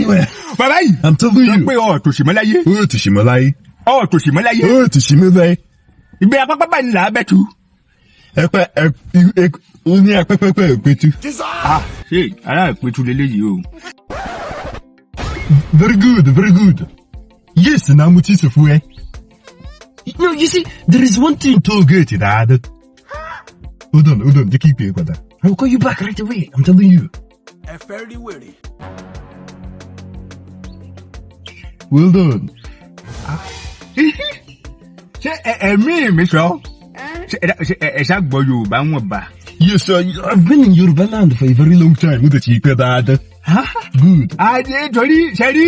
well. Bàbá yìí. I'm telling Sọ you. pé ọ̀ tòṣì mọ́ láyé. Ó ti ṣì mọ́ láyé. Ọ̀ tòṣì mọ́ láyé. Ó ti ṣì mọ́ láyé. Ìgbéra pápá báyìí là á bẹ̀ tu. Ẹpẹ ẹ ẹ ó ní apẹ́pẹ́pẹ́ ìpẹ́tù. Ah, ṣé ará ìpẹ́tù lélẹ́yìí o? Very good, very good. Yes, na mo ti sọ fún ẹ. No, you see, there is one thing to get that. Hold on, hold on, jẹ́ kí n pè é padà. I will call you back right away. I'm telling you. Ẹ fẹ́ rí wèrè. Well done. Ṣé ẹ̀mí mi sọ? Ṣé ẹ ṣá gbọ́ Yorùbá wọn bá? Yes, sir. I've been in Yoruba land for a very long time. Mo ti pẹ́ dáadáa. Good. Adé torí ṣe rí.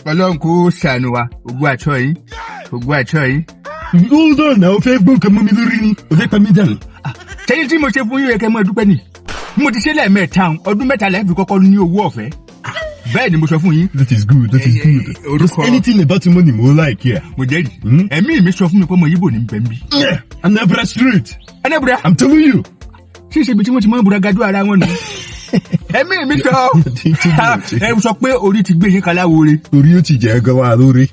Ọlọ́run kò ṣàánú wa, ògùn àṣọ yìí, ògùn àṣọ yìí. Hold on now, o fẹ́ gbọ́ nǹkan mọ́ mi lórí ni. O fẹ́ pa mí dànù. Ṣé tí mo ṣe fún yín yẹ kẹ́ mọ́ dúpẹ́ ni? Mo ti ṣe lẹ́ẹ̀mẹ́ta, ọdún 3 lẹ́ẹ̀ fi kọ́kọ́ ní owó ọ̀fẹ́. Bẹ́ẹ̀ ni mo sọ fún yín. That is good, that is good. Orúkọ- Just anything about money mo like here. Mo jẹ́rìí. Ẹ̀mí mi sọ fún mi pé ọmọ Yíbò ní bẹ́ẹ̀ bí. Yeah, Anambra Street. Ẹnẹ́bùrẹ́. I'm telling you. Ṣíṣe ibi tí wọ́n ti máa ń búra gajú ara wọn nù. Ẹ̀mí mi sọ. Ẹ sọ pé orí ti gbé yín kaláwo re. Orí ó ti jẹ́ gọ́lá lórí.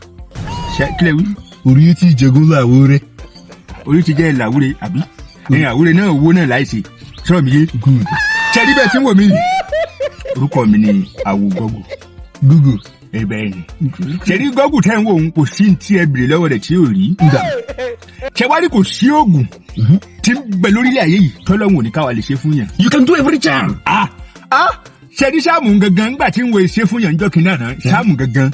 Ṣé kílẹ̀ wí? Orí ó ti jẹ́ gọ́lá lórí. Orí ti jẹ́ ìlàwúre àbí? Ẹ̀yìn àwúre náà owó náà láìsí. Sọ̀rọ̀ mi yé. Good. Ṣé rí bẹ́ẹ̀ tí ń wò mí yìí? Orúkọ mi ni Àwò Gọ́gù. Google. Ẹ bẹ́ẹ̀ ni. Ṣé rí Gọ́gù tẹ́ ń wò ó, kò sí tí ẹ bèrè lọ́wọ́ rẹ̀ tí ò rí. Nga. Ṣé wá rí, kò sí oògùn tí ń bẹ lórílẹ̀ ayé yìí tọ́lọ́hún ò ní káwa lè ṣe fún yàn. You can do every charm. Ah ah, ṣe rí sáàmù gangan ńgbà tí ń wo ìṣe fún yàn ńjọ́ kìíní àná, sáàmù gangan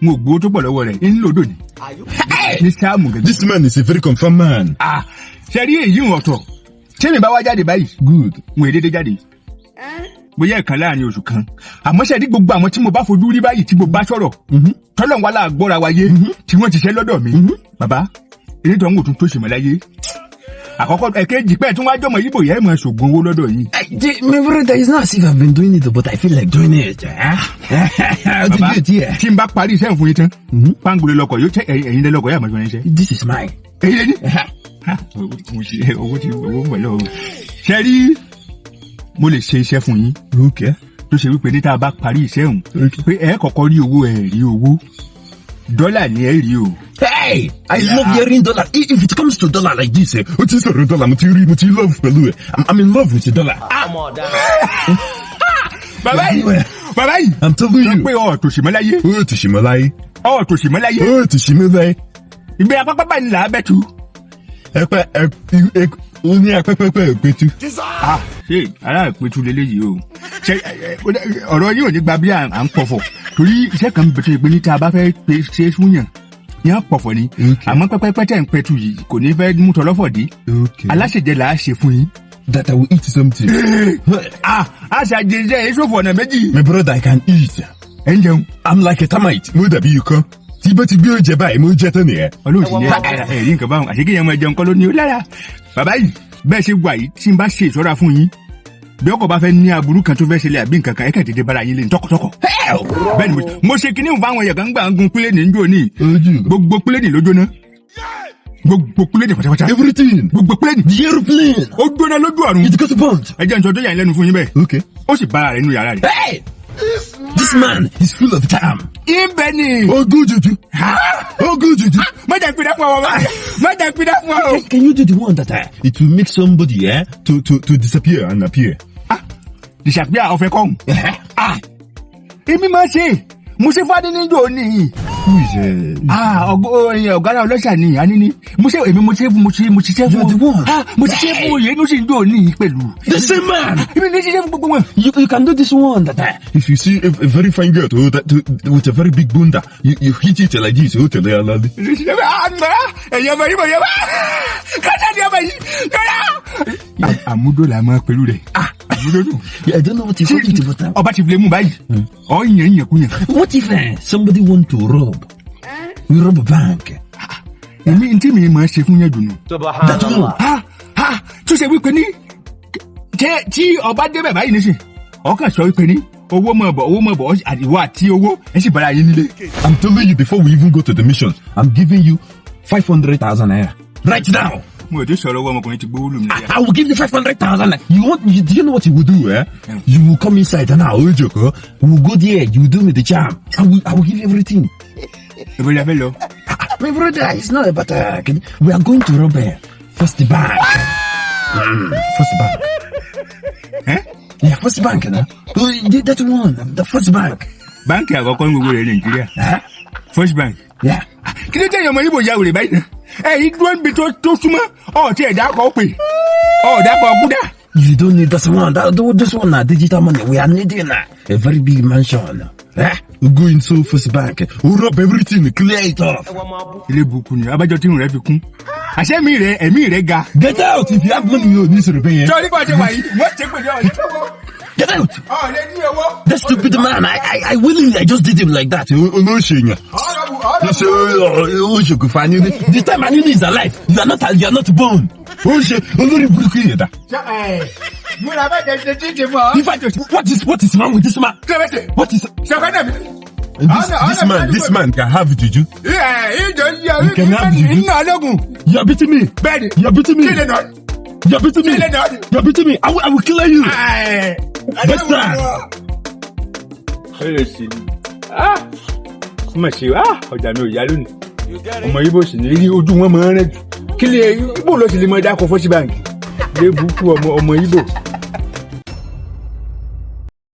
n ò gbowó tó pọ̀ lọ́wọ́ rẹ̀ ń lòdò ní. Ní sáàmù gangan. This man is a very confirmed man. Ah, ṣe rí èyí ń ọ̀tọ̀ tí mi bá wá jáde báyìí, Good. n ò dédé jáde bóyá ẹ̀kan láàrin oṣù kan, àmọ́ ṣe rí gbogbo àwọn tí mo bá fojú rí báyìí, tí mo bá sọ̀rọ̀, tọ́lọ̀ wà láàgbọ́ra wa yé, tí wọ́n ti ṣe lọ́dọ̀ mi, bàbá èyí tó ń wò tún tó ṣe mọ́ láyé àkọ́kọ́, ẹ̀kejì pẹ́ẹ́ tí wọ́n á jọmọ yíbò yẹ́ mọ̀ ṣògùn owó lọ́dọ̀ yìí. My brother, it's not as if I've been doing it, but I feel like doing it. How to Bàbá, do it here? tí n bá parí iṣẹ́ fún yín tán, pangolo lọkọ̀ yóò tẹ ẹ̀yin lẹ́lọ́kọ̀ yà máa jọ iṣẹ́. This is mine. Èyí lé ní. Mo ṣe owó tí owó ń bọ̀ lọ́wọ́. Ṣe rí, mo lè ṣe iṣẹ́ fún yín tó ṣe wípé ní tá a bá parí iṣẹ́ òun, pé ẹ kọ́kọ́ rí owó, ẹ rí owó dọ́là ní ẹ rí o. Hey, I love hearing dollar. If it comes to dollar like this, o ti sọ̀rọ̀ dollar, mo ti rí, mo ti love pẹ̀lú ẹ̀. I'm in love with the dollar. Bàbá yìí, bàbá yìí. I'm telling Sọ you. pé ọ̀ tòṣì mọ́ láyé. Ó ti ṣì mọ́ láyé. Ọ̀ tòṣì mọ́ láyé. Ó ti ṣì mọ́ láyé. Ìgbéra pápá báyìí là á bẹ̀ tu. Ẹpẹ ẹ ẹ ó ní apẹ́pẹ́pẹ́ ìpẹ́tù. Ah, ṣé ará ìpẹ́tù lélẹ́yìí o? Ṣe ọ̀rọ̀ yìí ò ní gba bí à ń pọ̀fọ̀, torí iṣẹ́ kan bẹ̀ tó ṣe pé ní tá a bá fẹ́ pe ṣe fún yàn yàn pọ̀fọ̀ ni, àmọ́ pẹ́pẹ́pẹ́ tẹ̀ ń pẹ́tù yìí kò ní fẹ́ mú tọlọ́fọ̀ dé. Aláṣẹjẹ là á ṣe fún yín. That I will eat something. Ah, a ṣàjẹjẹ èyí ṣòfò ọ̀nà méjì. My brother, I can eat. Ẹ ń jẹun. I'm like a termite. Mo dàbí ikán. Tí bá ti gbé oúnjẹ báyìí, mo jẹ tán nìyẹn. Ọlọ́run sì ní ẹ̀rí nǹkan báwọn àṣekí yẹn máa jẹun kọ́ ló ní ó lára. Bàbá yìí, bẹ́ẹ̀ ṣe wà yìí, tí n bá ṣe ìṣọ́ra fún yín, bí ọkọ̀ bá fẹ́ ní aburú kan tó fẹ́ ṣẹlẹ̀ àbí nǹkan kan, ẹ kàn dédé bára yín lé ní tọkọtọkọ. Bẹ́ẹ̀ ni mo ṣe kíní fún àwọn èèyàn kan gbà ń gun pílẹ̀nì ń jò ní. Ojú. Gbogbo pílẹ̀nì ló jóná, gbogbo pílẹ̀nì pátápátá. Everything. Gbogbo pílẹ̀nì. The aeroplane. Ó jóná lójú ọ̀run. It got burnt. Ẹ jẹ́ n sọ tó yà yín lẹ́nu fún yín bẹ́ẹ̀. Ó sì bára rẹ̀ nínú yàrá rẹ̀. Hey! This man is full of charm. Ibẹ̀ ni. Ogún juju. Ogún juju. Má jẹ́ pidá fún ọ, bàbá, má jẹ́ pidá fún ọ. Can you do the one that it will make somebody to disappear and appear? Disappear ọ̀fẹ́ kọ́hún. Ah, èmi máa ṣe, mo ṣe fún adé níjó ní. Who is Ah, ọ̀gára ọlọ́ṣà ni àníní. Mo ṣe, èmi mo ṣe fún, mo ṣe, mo ṣiṣẹ́ fún. You are the one. Ah, mo ṣiṣẹ́ fún oyè inú sì ń dò ní pẹ̀lú. The same man? Èmi ní ṣiṣẹ́ fún gbogbo wọn. You can do this one that if you see a very fine girl oh, that, with a very big bunda, you hit it like this, oh, tell her, lali. Ẹ̀yin ọmọ yìí mọ̀ yẹn wá kọ́ńtà ní ọmọ yìí yọ̀rọ̀. Àmúdó la máa pẹ̀lú rẹ̀, àmúdó dùn. I don't know what you call it, but Ọba ti fi lè mú báyìí, ọ̀ yẹn yẹn kú yẹn. What if somebody want to rob? We rob a bank. Èmi ntí mi máa ṣe fún yẹn dùnú. That one. Ha ha, tó ṣe wípé ní tí ọba débẹ̀ báyìí nísìn, ọkàn sọ wípé ní owó mọ̀ bọ̀, owó mọ̀ bọ̀, ìwọ àti owó ẹ sì bára yín nílé. I'm telling you, before we even go to the mission, I'm giving you 500,000 naira. Right now. Mo ò tí sọ̀rọ̀ owó, ọmọkùnrin ti gbówó lù mí láyà. I will give you 500,000. You want? Do you know what you will do? Eh? You will come inside and I will joke. We will go there. You will do me the charm. I will give you everything. Ibo la fẹ́ lọ? My brother, it's not about. We are going to rob First Bank. First Bank. Ẹ́. Yeah, First Bank. No? Oh, that one, the First Bank. Báńkì àkọ́kọ́ ní gbogbo rẹ̀ Nàìjíríà. Huh? First Bank. Yeah. Kí ló tẹ̀yìn ọmọ Ibo ya wèrè báyìí náà? Ẹ yìí dúró níbi tó súnmọ́, ọ̀ọ́tí ẹ̀dá kọ́ pè, ọ̀ọ́dà kọ́ kúdà. You don't need this one. This one, now, digital money. We are needing a very big mansion. Eh? We go into First Bank. We rob everything, clear it off. Ilé burúkú ni abájọ tí irun rẹ fi kún. Àṣẹ mi rẹ, ẹ̀mí rẹ ga. Get out if you have money. You need to pay. Sọ nípa ṣe wà yìí, wọ́n ṣe pèlú ọ̀lẹ́ owó. Get out. Ọ̀lẹ́ ní owó. That stupid man. I willingly, I just did him like that. Ọ̀rọ̀. The time Anini is alive, you are not born. Olórí burúkú yẹn dà. Múra bá jẹ ṣe títì fún ọ. In fact, what is wrong with this man? Kí ló fẹ́ ṣe? What is Ṣọ̀kan náà mi. this man can have juju? Ìjọ yíyọ You can have juju. iná ológun. You are beating me. Bẹ́ẹ̀ni. You are beating me. Kí lè nà? You are beating me. Kí lè nà? You are beating me. I will kill you. Better. Ó lè ṣe ni. Mà ṣe ọjà mi ò yá lónìí. Ọmọ Ibo sì ní rí ojú wọn máa ń rẹ jù. Kí lè Ibo lọ sí lè mọ dákọ First Bank? Lé burúkú ọmọ Ibo.